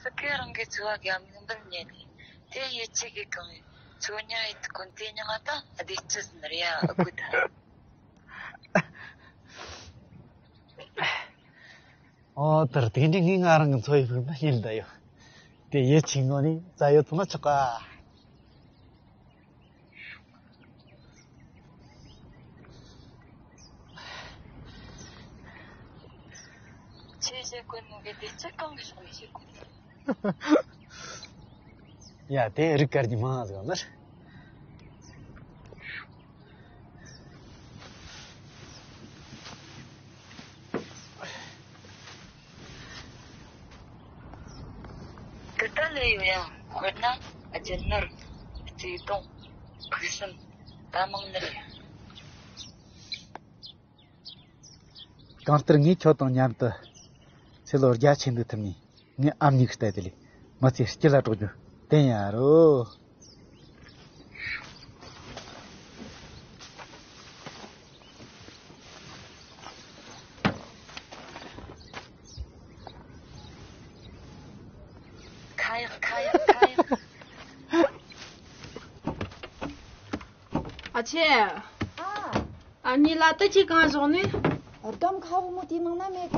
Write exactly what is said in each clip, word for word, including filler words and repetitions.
སི་ཀེ་རང་གི་ཚོ་བ་གི་མིག་འབུལ་ཉན་ནི། དེ་ཡིད་ཆེས་གི་གང་ཡིན། ཚོ་ཉ་ཡིད་གོན་དེ་ཉང་ང་ད་བདེ་སྐྱིད་ཟིན་རེ་ཡ་ཨ་གུ་ད། ཨོ་དེར་དེ་འདྲའི་ངས་ང་རང་གི་འཚོ་བའི་ཕུགས་འདུན་ཡིན་ད་ཡོད། དེ་ཡིད་ཆེས་ངོ་ནས་རྩ་ཡོད་ཐུབ་ན་ཆོག་ག། ཁྱེད་བཤད་དགོས་ནོ་གི་དེ་ཅི་གང་གི་ཕྱོགས་ནས་བཤད་དགོས། ཡ་དེ་རིགས་དཀར་གྱི་མང་ཟིག་མེད། དེ་ལྟ་ལས་ཡོད་ཡང་། དཔེར་ན་རྒྱུ་ནོར། བརྩེ་དུང་། ཕུགས་བསམ། ད་མང་ནི་རེད། གང་ལྟར་ངས་ཁྱོད་དང་མཉམ་དུ་ཚེ་ལོ་བརྒྱ་ཆེན་འདུག་ཐུབ་ནས། ངས་ཨ་མྱེས་ཀྱི་ལྟ་དེ་ལས་མི་ཚེ་སྐྱིད་ལ་གྲོགས་རྒྱུ་བསྟན་ཡ་རོ། ཁ་ཡག་ཁ་ཡག་ཁ་ཡག་ཨ་ཆེ། ཨ། ཨ་མྱེས་ལ་དུ་ཅིག་གང་བཞག་ནི། སྒམ་ཁ་བུ་མོ་དེའི་ནང་ན་མེད་ག།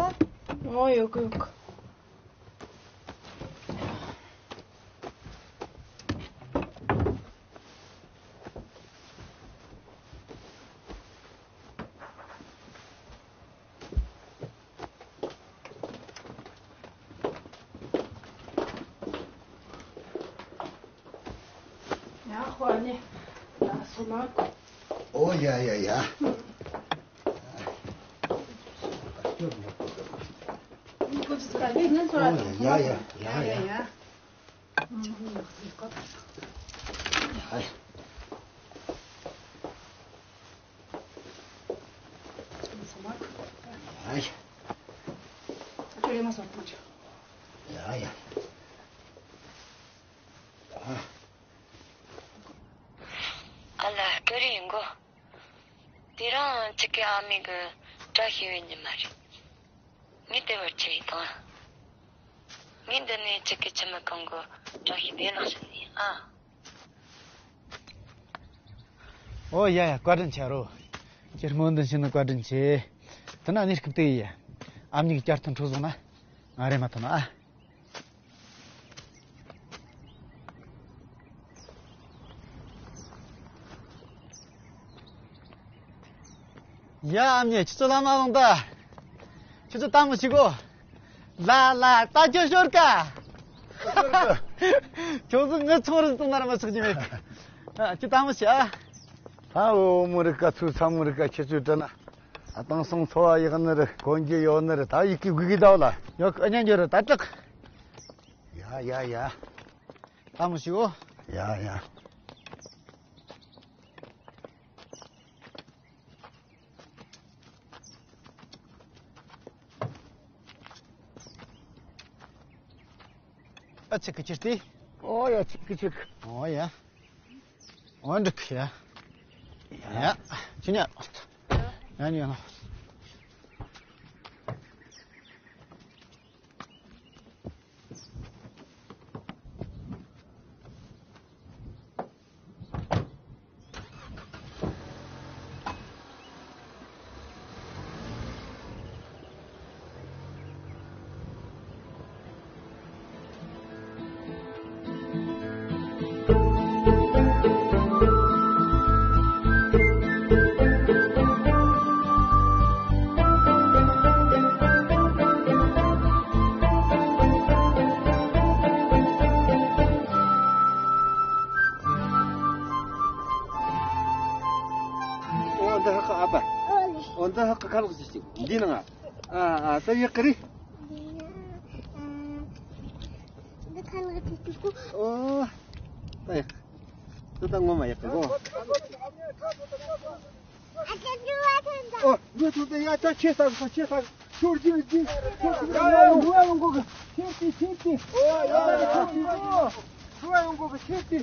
ཨོ་ཡོད་གི་ཡོད་གི། ཡ་ཧོ་ནི། ད་སོ་མ། ཨོ་ཡ་ཡ་ཡ། ཨོ་ཡ་ཡ་ཡ་ཡ། ཨ་ཡ། ཨ་ཡ། ཨ་ཡ། ཨ་ལ་སྐུ་རེ་ཡིན་གོ། དེ་རིང་ཁྱེད་ཀྱི་ཨ་མའི་གི་བཀྲ་ཤིས་པའི་ཉི་མ་རེད། ངས་དེ་བར་ཆད་ཡི་དང་། ངས་འདི་ནས་ཁྱེད་ཀྱི་ཁྱིམ་མི་གང་གི་བཀྲ་ཤིས་བདེ་ལེགས་ཞུ་ནི་ཨ། ཨོ་ཡ་ཡ། བཀའ་དྲིན་ཆེ་རོ། ཁྱེད་སྨོན་འདུན་ཞུ་ནི་བཀའ་དྲིན་ཆེ། དེ་ན་གནས་སྐབས་དེ་ཡི་ཨ་མྱེས་ཀྱི་བསྐྱར་ཐོན་འཕྲོད་བཟུང་ན་ང་རེ་མ་ཐོན་ཨ། ཡ་ཨ་མྱེས། ཁྱེད་ཚོ་ལམ་མ་ལངས་ད། ཁྱེད་ཚོ་ལྟད་མོ་བྱེད་གོ། ལ་ལ་ད་ཁྱོད་ཤོར་ཀ། ཁྱོད་ཚོ་ངའི་ཚོང་རིགས་བཙོང་ན་ར་མ་ཆག་གི་མེད་གི། ཨ། ཁྱོད་ལྟད་མོ་བྱེད་ཨ། ད་འོ་མོ་རིགས་ཀ་ཚོའི་ཚ་མོ་རིགས་ཀ་ཁྱེད་ཚོའི་དྲིན་ན། ཨ། དེང་སང་འཚོ་བ་ཡག་ནི་རེད། གོན་རྒྱུ་ཡོད་ནི་རེད། ད་ཡི་གེ་དགོས་གི་ད་བ་ལ། ཡོད་གི། ཨ་ཉན་རྒྱུ་རེད། ད་དྲག་ཡ་ཡ་ཡ། ལྟད་མོ་བྱེད་གོ། ཡ་ཡ། ཨ་ཚིག་གི་ཅི་སྟེ། ཨོ་ཡ། ཚིག་གི་ཅིག་ཨོ་ཡ། ཨོ་འགྲིག་ཡ། ཡ། ཡ། ཅི་ཉ། ཡ་ཉ་ན། འོ་འདི་ཧ་གི་ཨ་ཕ། འོ་འདི་ཧ་གི་ཁ་ལག་ཅིག་ཅིག་འདི་ནང་ང་། ཨ་ཨ། ད་ཡག་གི་རེད། འདི་ཁ་ལག་ཅིག་ཅིག་གོ། ཨོ། ད་ཡག་ད་ད་ངོ་མ་ཡག་གི་གོ། ཨ་ཅག་འགྲོ་བ་ཐོན་ད། ཨོ། འགྲོ་ཐོན་ད། ཡ་ད་ཁྱེད་ས་གི་ཁྱེད་ས་གི་ཤོར་གྱི་རེད་གྱི། ཤོར་གྱི་རེད། ཡ་ཡ། འགྲོ་བ་ཡོང་གོ་གི་ཁྱེད་དེ་ཁྱེད་དེ། ཨོ་ཡ་ཡ། འགྲོ་བ་ཡོང་གོ་གི་ཁྱེད་དེ།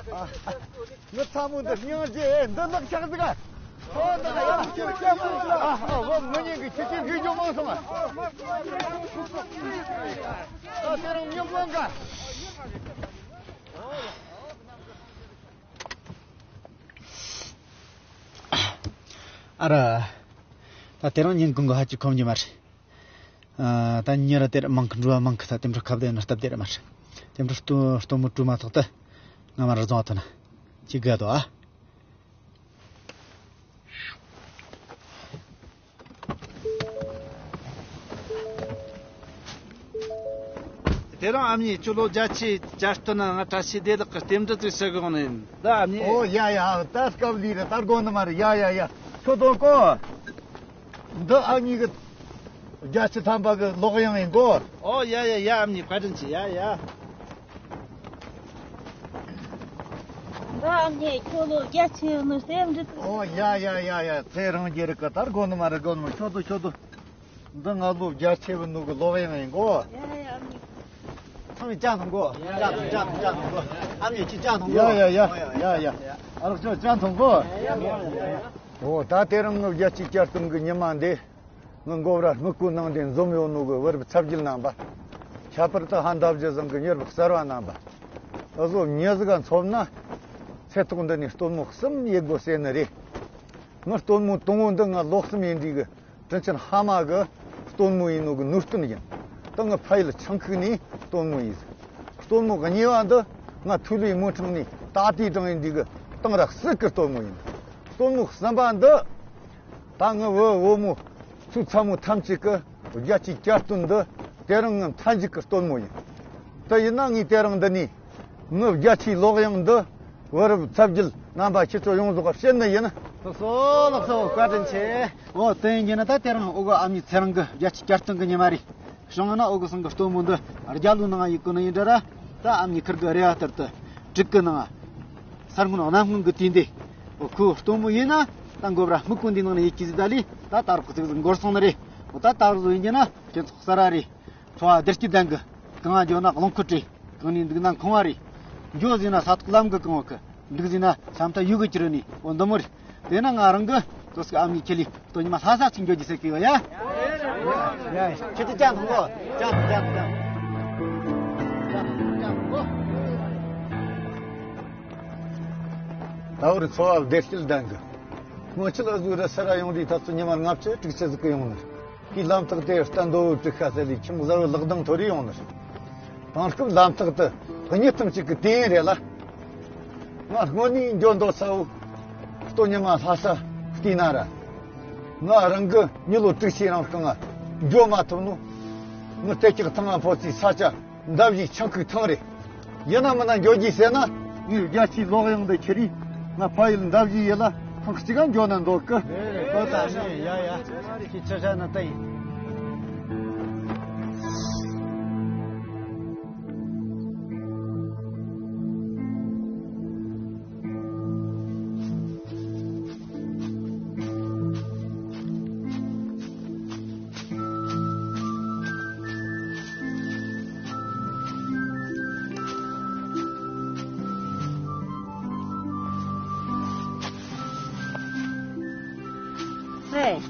ཨ། ངའི་ཚ་མོ་འདི་སྙིང་རྗེ། འདི་ནག་ཆག་ཟིག་ཨ། ཨོ་འདི་ན་ཡང་ཁྱེད་ཁྱེད་མོ་ལ། ཨ་ཨ། འོ་མི་ཉན་གི། ཁྱེད་ཁྱེད་ལྷོད་རྒྱུ་མང་སོང་ཨ། ཨ་ར། ད་དེ་རིང་ཉིན་གུང་གི་ཧ་ཅི་ཁོམ་གྱི་མ་རེད། ཨ། ད་ཉིན་ར་དེར་མང་གི་འགྲོ་བ་མང་གི། ད་དེ་འཕྲོ་ཁ་བརྡ་ཡིན་ན་སྟབས་བདེ་ར་མ་རེད། དེ་འཕྲོ་སྟོན་སྟོན་མོ་བྲོས་མ་ཐག་ཏུ་ང་མར་ར་རྫོང་ཐོན་ན་ཅི་དགའ་དོ་ཨ། དེ་རིང་ཨ་མྱེས་ཁྱོད་ལོ་བརྒྱད་ཅུའི་གྱ་སྟོན་ན། ང་བཀྲ་ཤིས་བདེ་ལེགས་ཀྱི་རྟེན་འབྲེལ་ཅིག་ཞུ་གི་ཡོང་ནི་ཡིན་ད་ཨ་མྱེས། ཨོ་ཡ་ཡ། ད་སྐབས་འདི་རེད། ད་དགོས་ནི་མ་རེད། ཡ་ཡ་ཡ། ཁྱོད་དོ་གོ། འདི་ཨ་མྱེས་གི་བརྒྱད་ཅུ་ཐམ་པ་གི་ལོ་གཡང་ཡིན་གོ། ཨོ་ཡ་ཡ་ཡ། ཨ་མྱེས་བཀའ་དྲིན་ཆེ། ཡ་ཡ། ད་ཨ་མྱེས་ཁྱོད་ལོ་བརྒྱད་ཅུ་ཡིན་ནི་རྟེན་འབྲེལ་ཅིག། ཨོ་ཡ་ཡ་ཡ་ཡ། ཚེ་རིང་རྒྱུ་རེད་གི། ད་དགོས་ནི་མ་རེད། དགོས་ནི་མ་རེད། ཁྱོད་དོ་ཁྱོད་དོ། འདི་ང་ལོ་བརྒྱད་ཅུ་བུད་ནོ་གི་ལོ་གཡང་ཡིན་གོ། ཡ་ཡ། ཨ་མྱེས། ཚང་མས་ཅ་འཐུང་གོ། ཅ་འཐུང་ཅ་འཐུང་ཅ་འཐུང་གོ། ཨ་མྱེས་ཁྱོས་ཅ་འཐུང་གོ། ཡ་ཡ་ཡ་ཡ་ཡ། ཨ་ལགས་ཁྱོད་ཅ་འཐུང་གོ། འོ་ད་དེ་རིང་ངི་བརྒྱད་ཅུའི་གྱ་སྟོན་གི་ཉི་མ་འདི། ངི་མགོ་བར་སྨུག་པོའི་ནང་དེ་འཛོམས་ཡོད་ནོ་གི་བུ་རབས་ཚ་བརྒྱུད་རྣམ་པ། ཁྱད་པར་དུ་ཧ་འདབ་བརྒྱུད་ཟིང་གི་མྱི་རབས་གསར་བ་རྣམ་པ། འུ་ཟོ་མྱི་ཟིག་ག་མཚོན་ན། ཚེ་ཐོག་འདི་ནས་སྟོན་མོ་གསུམ་ཡེད་དགོས་ཟེར་ནི་རེད། ངི་སྟོན་མོ་དང་པོ་འདི་ང་ལོ་གསུམ་ཡིན་དུས་གི། དྲིན་ཆེན་ཕ་མ་གི་སྟོན་མོ་ཡིན་ནོ་གི་ནུས་སྟོན་ཡིན། ད་ངི་ཕ་ཡུལ་ཆང་ཁུག་ནས་སྟོན་མོ་ཡིན། སྟོན་མོ་གཉིས་པ་འདི་ང་ཐུ་ལུའི་མོ་འཕྲང་ནས་ད་ལྟའི་གྲངས་ཡིན་དུས་གི་གཏང་ར་སྲིད་གི་སྟོན་མོ་ཡིན། སྟོན་མོ་གསུམ་པ་འདི། ད་ངི་བུ་བུ་མོ་ཚོའི་ཚ་མོ་ཐམས་ཅད་ཀྱི་བརྒྱད་ཅུའི་གྱ་སྟོན་འདི་དེ་རིང་ངི་མཐའ་མཇུག་གི་སྟོན་མོ་ཡིན། དེ་ཡིན་ན་ངས་དེ་རིང་འདི་ནས་ངི་བརྒྱད་ཅུའི་ལོ་གཡང་འདི་བུ་རབས་ཚ་བརྒྱུད་རྣམ་པ་ཁྱེད་ཚོ་ཡོངས་རྫོགས་བྱིན་ནི་ཡིན། ལགས་སོ་ལགས་སོ། བཀའ་དྲིན་ཆེ། འོ་དེ་ཡིན་རྒྱུ་ན་ད་དེ་རིང་འུ་གི་ཨ་མྱེས་ཚེ་རིང་གི་བརྒྱད་ཅུའི་གྱ་སྟོན་གི་ཉི་མ་རེད། བྱུང་ན་འུ་གི་སང་གི་སྟོན་མོ་འདི་རྒྱ་ལོའི་ནང་ཡེད་གོ་ནི་ཡིན་འདྲ་ར། ད་ཨ་མྱེས་ཁིར་གི་རེ་བ་ལྟར་དུ་དྲུག་གི་ནང་ས་སྔོན་གནམ་སྔོན་གི་དུས་འདི། འོ་ཁོའི་སྟོན་མོ་ཡིན་ན་ད་མགོ་བར་སྨུག་པོ་འདི་ནང་ནས་ཡེད་རྒྱུ་ཟིག་ད་ལི། ད་ད་རག་གི་ཟིག་ཟིག་འགོར་སོང་ནི་རེད། འོ་ད་ད་རག་ཟིག་ཡིན་རྒྱུ་ན་ཁྱེད་ཚོ་གསར་བ་རེད། འཚོ་བ་བདེ་སྐྱིད་ལྡན་གི། གང་ང་འགྱོ་ན་རླངས་འཁོར་རེད། གང་ནས་འདུག་ན་ཁང་བ་རེད། འགྱོ་ཟེར་ན་ས་ཐོག་ལམ་གི་གང་བ་གི། འདུག་ཟེར་ན་ཤམ་ཐབས་ཡོད་གི་ཁྱེར་ནི། འོ་འདི་མོ་རེད། དེ་ན་ང་རང་གི་ཏོག་ཙམ་ཨ་མྱེས་ཁྱེད་ལས་སྟོད་ཉི་མ་ལྷ་ས་ཅིག་འགྱོ་རྒྱུ་ཟེར་གི་ཡོད་ཡ། ཡ། ཁྱེད་ཀྱིས་ཅ་འཐུང་གོ། ཅ་འཐུང་ཅ་འཐུང་ཅ་འཐུང་། ད་བར་འཚོ་བ་བདེ་སྐྱིད་ལྡན་གི། སྔོན་ཆད་འུ་ཟོ་ར་སེ་ར་ཡོང་དུས་ད་ཚོད་ཉི་མ་ལྔ་བཅུ་དྲུག་ཅུ་ཟིག་གི་ཡོང་ནི། དེའི་ལམ་ཐག་དེ་རྟ་འདོ་བོ་དྲུག་ཤ་ཟེར་ལས་ཁྱིམ་གཟར་བོ་ལག་གདང་མཐོ་རུ་ཡོང་ནི། དེང་སྐབས་ལམ་ཐག་དེ་གཉིས་ཐུམ་གཅིག་གི་དུས་ཡུན་རེད་ལ། ང་སྔོན་ནས་འགྱོ་འདོད་ས་བོ་སྟོད་ཉི་མ་ལྷ་ས་བལྟས་ན་ར། ང་རང་གི་མྱི་ལོ་དྲུག་ཅུའི་རིང་རྐང་ང་འགྱོ་མ་ཐུབ་ནོ། ངི་དེ་ཀྱག་ཐང་ང་ཕོ་ཚི་ས་ཆ་འདབ་བཞི་ཆང་ཁུག་ཐང་རེད། ཡིན་ན་མིན་ན་འགྱོ་རྒྱུ་ཟེར་ན། ངའི་བརྒྱད་ཅུའི་ལོ་གཡང་འདི་ཁྱེར་རས་ང་ཕ་ཡུལ་འདབ་བཞི་ཡུལ་ལ་ཐེངས་གཅིག་ག་འགྱོ་ན་འདོད་གི། ཨོ་ད་ནི་ཡ་ཡ། ཁྱེད་ཆ་བཞག་ན་ད་ཡིན། ཧེ།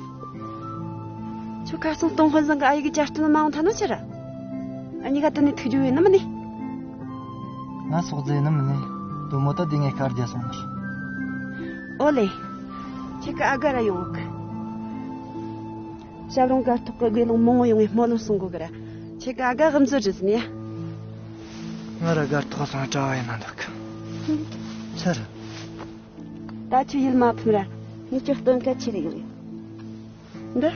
ཁྱོད་ཁ་སང་སྟོང་དཔོན་ཚང་གི་ཨ་ཡེ་གི་གྱ་སྟོན་མ་འོང་ཐལ་ནོ་ཆི་རེད། འུ་གཉིས་ཀ་དེ་ནས་ཐུག་རྒྱུ་ཡིན་ནམ་མིན་ནི། ང་སོག་རྫས་ནི་མིན་ནི། དོ་མོ་ད་དེ་ངས་དཀར་རྒྱ་སོང་ནི། ཨོ་ལེ། ཁྱེད་ཀྱི་ཨ་ག་ར་ཡོང་གི། ཞབས་རོང་སྒར་ཐོག་གི་དགེ་སློང་མང་བོ་ཡོང་ངས་སྨོན་ལམ་གསུང་དགོས་གི་ར། ཁྱེད་ཀྱི་ཨ་ག་གི་མཛོད་རེད་ཟིན་ཡ། ང་ར་སྒར་ཐོག་སོང་གྲྭ་བ་ཡིན་ན་འདོད་གི། ཆི་རེད། ད་ཁྱོད་ཡིད་མ་ཕམ་ར། ངས་ཁྱོད་སྟོན་ཁ་ཆི་རེ་ཡོང་ཡོད། འདི།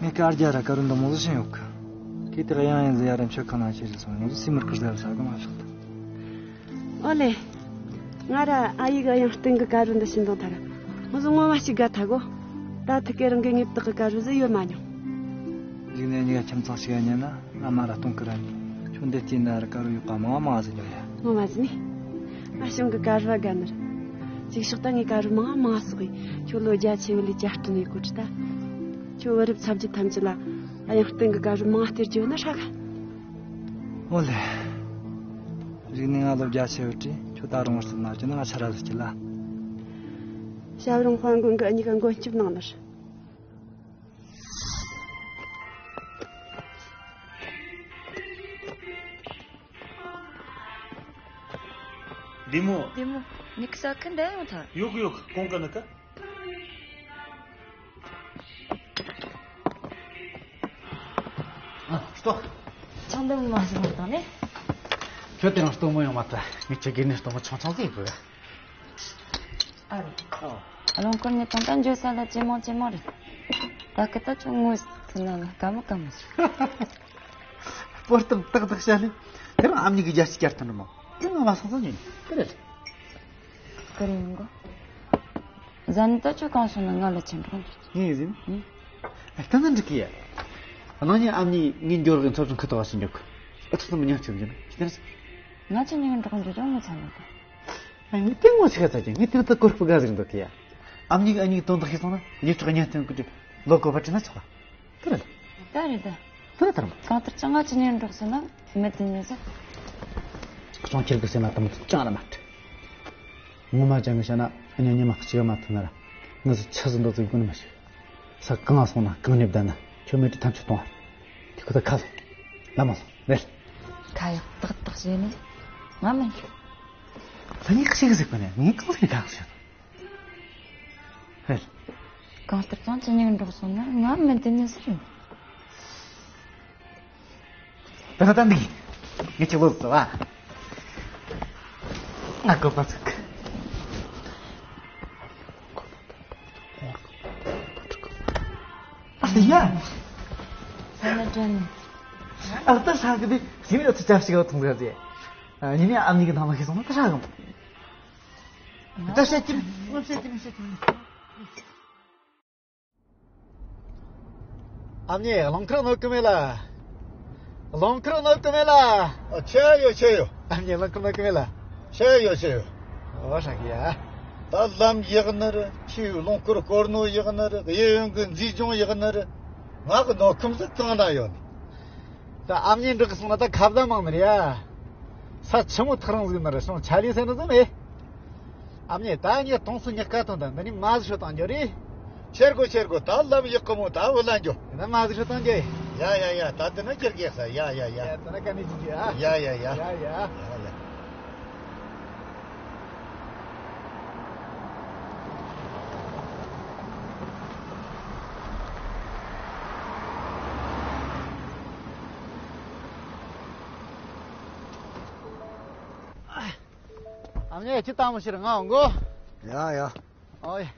ངས་དཀར་རྒྱ་ར་དཀར་རུ་འདི་མོ་ཟིག་བྱིན་ཡོད་གི། ཁྱེད་དེ་གཡང་ཡིན་ཟེར་ཡ་ར་མཆོད་ཁང་ནང་ཁྱེར་རེ་སོང་ནོ་ཟིག་སི་མར་ཁུར་ཟ་ར་ས་གི་མ་ཕྱོགས་ད། ཨོ་ལེ། ང་ར་ཨ་ཡེ་གི་གཡང་སྟེང་གི་དཀར་རུ་འདི་བྱིན་དང་ཐལ། ང་ཚོ་ངོ་མ་ཞིག་དགའ་ཐལ་གོ། ད་ཐུག་གི་རང་གི་ངེས་བདག་གི་དཀར་རུ་ཟིག་ཡོད་མ་མྱོང་། གཞུག་ནས་གཉིས་ཀ་ཁྱིམ་ཚང་ཞིག་ཡ་ཉན་ན། ང་མ་ར་གཏོང་གི་ར་ནི། ཁྱོད་འདི་བལྟས་ན་ར་དཀར་རུ་ཡོད་པ་མང་མང་ཟིག་འགྱོ་ཡ། ངོ་མ་ཟིག་ནི། ང་གཞུང་གི་དཀར་རུ་བ་དགའ་ནི་ར། ཅིག་ཤོག་ད་ངས་དཀར་རུ་མང་མང་གསོག་གི། ཁྱོད་ལོ་རྒྱ་ཆེ་བ་ལས་གྱ་སྟོན་ཡེད་གོ་ཁྲིད་ད། ཁྱོད་བུ་རབས་ཚ་བརྒྱུད་ཐམས་ཅད་ལ་གཡང་སྟེང་གི་དཀར་རུ་མང་སྟེར་རྒྱུ་ན་ཧྲ་ག། ཨོ་ལེ། གཞུག་ནས་ང་ལོ་རྒྱ་ཆེ་བ་དྲིས་ཁྱོད་ད་རུང་བར་སྲིད་ན་རྒྱུ་ན་ང་ཆ་ར་ཟིག་གི་ལ། ཞབས་རོང་དཔལ་མགོན་གི་འུ་གཉིས་ཀ་མགོན་སྐྱབས་གནང་ནི་ར། བདེ་མོ། བདེ་མོ། ཉི་ཁ་ས་ཁ་འདྲ་ཡོང་ཐལ། ཡོད་གི་ཡོད་གི། གོང་གི་ནི་ཀ། ཨ། ལྟོས། ཆང་འདི་མོ་མ་ཟིན་མ་བཏང་ནས། ཁྱོད་དེ་རིང་སྟོན་མོ་ཡོང་མ་ཐལ། ངས་ཁྱོད་དགེ་ནས་སྟོན་མོ་ཆུང་ཆུང་ཟིག་ཡེད་གོ་ཡ། ཨ་རོ། ཨོ། རླངས་འཁོར་ནས་ཐོན་ད། འགྱོ་ས་ལ་ཇེ་མང་ཇེ་མང་རེད། ད་སྐད་ད་ཁྱོད་ངོ་ཐུག་ན་ལ་དགའ་མོ་དགའ་མོ་ཟིག། སྤོར་གཏམ་ཏག་ཏག་བཤད་ལེ། དེ་རིང་ཨ་མྱེས་གིས་རྒྱལ་སྤྱི་བསྐྱར་ཐོན་རེད་མོ། དེ་ང་མ་སོང་ཙང་ཉོན། དེ་རེད། ཀུ་རེ་ཡོང་གོ། གཟའ་ཉི་ད་ཁྱོད་གང་སོང་ན་ང་ལ་ཆེན་པོ་འདུག། ངས་ཟིན། ཨ། ད་ནི་འགྲིག་གི་ཡ། གནངས་ཉིན་ཨ་མྱེས་ངའི་འགྱོ་རོགས་ཚོ་ཚང་ཁ་ཐོག་བ་ཞིག་འགྱོ་གི། ཨ་ཚོགས་ཚང་མི་ཉག་ཆེ་བཞིན་ཁྱི་དེ་རེད། ང་ཆེ་ཉིན་འགྲོགས་འགྱོ་ཅང་ངོ་ཚ་ནི་ད། ཨ་ནི་དེ་ངོ་ཆི་ག་ཚ་ཅིང་ངས་དེ་ད་གོ་སྐབས་དགའ་ཟིག་འདུག་གི་ཡ། ཨ་མྱེས་ཨ་མྱེས་དོན་དག་ཤེས་སོང་ན་ལས་གྲོགས་གཉེན་སྟོན་གི་འདྲི། ལོ་གོ་བ་བྲིས་ན་ཆོག་ག། དེ་རེད། ད་རེད་ད། དེ་ལྟར་མོ། གང་ལྟར་ཀྱང་ང་ཆེ་ཉིན་འགྲོགས་སོང་ན་མི་དེ་ནས་ཟེར། ཅང་ཁྱེར་གི་སེམས་ལ་དམ་དུ་ཅང་ར་མ་སྤྲད། ངོ་མ་ཅང་གི་བཤད་ན་ཨ་ཉོ་ཉི་མ་གཅིག་མ་ཐུབ་ན་ར་ངི་ཟིག་ཆི་ཟིག་འདོད་ཟིག་ཀུན་མ་ཤེས། ས་གང་སོང་ན་གང་ནས་བསྡད་ན་ཁྱོད་མེད་དུ་ཐམས་ཅད་གཏོང་བ། དེ་ཁོ་ད་ཁ་སོང་། ལ་མ་སོང་རེད། ཁ་ཡག་ཏག་ཏག་བྱས་ནས་ང་མིན། ད་ངས་ཤེས་གི་ཟིག་པ་ནས་ངས་གང་ཟིག་གང་ཟིག་བཤད། ཧེ། གང་ལྟར་ཀྱང་ཁྱེད་གཉིས་འགྲོགས་སོང་ན་ང་མི་འདི་ནས་ཟེར་ཡོང་། ད་ད་ད་འདི། ངས་ཁྱེད་ལོ་ཟེར་བ། ང་གོ་པ་ཚུགས། ཨ་ཡ། ས་ན་དྲན། ཨ་ད་ཧྲ་གི་དེ་ཞིམ་ཡོད་ཚུལ་ཅབ་ཞིག་ཡོད་ཐུང་ཟེར་ཟེར། ཨ་ཉི་མའི་ཨ་མྱེས་གི་ཐང་ལ་ཤི་སོང་ན་ད་ཧྲ་གི་མོ། ད་བཤད་ཀྱི་མིན། བཤད་ཀྱི་མིན། བཤད་ཀྱི་མིན། ཨ་མྱེས། རླངས་འཁོར་གནོད་གི་མེད་ལ། རླངས་འཁོར་གནོད་གི་མེད་ལ། ཨ། ཆེ་ཡོ་ཆེ་ཡོ། ཨ་མྱེས། རླངས་འཁོར་གནོད་གི་མེད་ལ། ཆེ་ཡོ་ཆེ་ཡོ། ཨོ་ཧྲ་གི་ཡ། ད་ལམ་ཡག་ནི་རེད། ཆུའི་རླངས་འཁོར་སྐོར་ནོ་ཡག་ནི་རེད། གཡས་གཡོན་གི་མཛེས་ལྗོངས་ཡག་ནི་རེད། ང་གི་གནོད་ཁོམ་ཟིག་གང་ན་ཡོད་ནི། ད་ཨ་མྱེས་འགྲོགས་གི་སོང་ན་ད་ཁ་བརྡ་མང་ནི་རེད་ཡ། ས་ཆི་མོ་ཐག་རིང་ཟིག་ནི་རེད། སོང་ཆ་ལི་ཟེར་ནི་ཟིག་མེད། ཨ་མྱེས། ད་ངས་དུང་སོ་ཉག་ཀ་ཐོན་ད། འདི་ནས་མ་ཟིག་ཤོད་དང་འགྱོ་རེ། ཁྱེར་གོ་ཁྱེར་གོ། ད་ལམ་ཡག་གི་མོ། ད་བུ་ལ་འགྱོ། ད་མ་ཟིག་ཤོད་དང་འགྱོ། ཡ་ཡ་ཡ། ད་འདི་ན་ཁྱེར་གེ་ས། ཡ་ཡ་ཡ། ཡ་ད་ན་ཀ་ནས་ཅི་འགྱོ་ཨ། ཡ་ཡ་ཡ། ཡ་ཡ། ཡ་ཡ། ཨ་མྱེས། ཅི་ལྟ་མོ་ཤི་ར་ང་འོང་གོ། ཡ་ཡ། ཨོ་ཡ།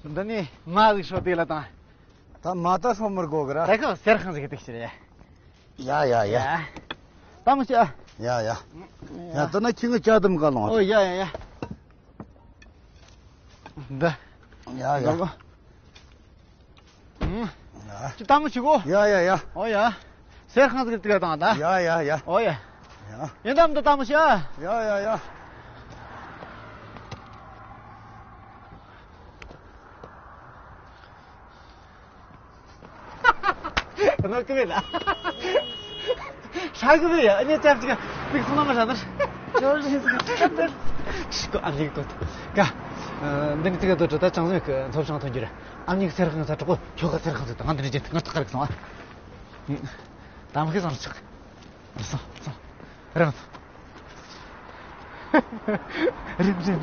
འདི་ནས་མ་ཟིག་ཤོད་དེ་ལ་དང་། ད་མ་ད་ཤོད་མི་དགོ་གི་ར། ད་ཁོ་སེར་ཁང་ཟིག་གི་དུག་ཤི་རེད། ཡ་ཡ་ཡ། ཡ། ལྟ་མོ་ཤི་ཨ། ཡ་ཡ། ཡ། ད་ན་ཁྱི་ངི་ཅ་དམ་ག་ལོང་། ཨོ་ཡ་ཡ་ཡ། འདི། ཡ་ཡ། འདི་གོ། ཨང་། ཡ། ཅི་ལྟ་མོ་ཤི་གོ། ཡ་ཡ་ཡ། ཨོ་ཡ། སེར་ཁང་ཟིག་གི་དུག་དང་ད། ཡ་ཡ་ཡ། ཨོ་ཡ། ཡ། ཡིན་དམ་འདི་ལྟ་མོ་ཤི་ཨ། ཡ་ཡ་ཡ། གནོད་གི་མེད་ལ། ཧྲ་གི་མེད་ཡ། ཨ་ནེ་ཙམ་ཅིག་མིག་ཚང་མ་ཧྲ་ནར། ཇོ་རེ་ཟིག་ཤི་གོ། ཨ་མྱེས་གི་དོད་ག། འདི་ནི་ཙིག་ག་དོད་ད་ཅང་ཟིག་གི་མཐོ་ཤང་ཐོན་རྒྱུ་རེད། ཨ་མྱེས་གི་སེར་ཁང་ས་གྲོགས་པོ་ཁྱོ་ག་སེར་ཁང་ཟིག་དང་ང་འདི་ནས་ཅི་ང་ཐག་ག་རིག་སོང་ཨ། ད་མ་ཤི་སོང་ཆག། སོང་སོང་། རང་སོང་། རེམ་རེམ་རེམ།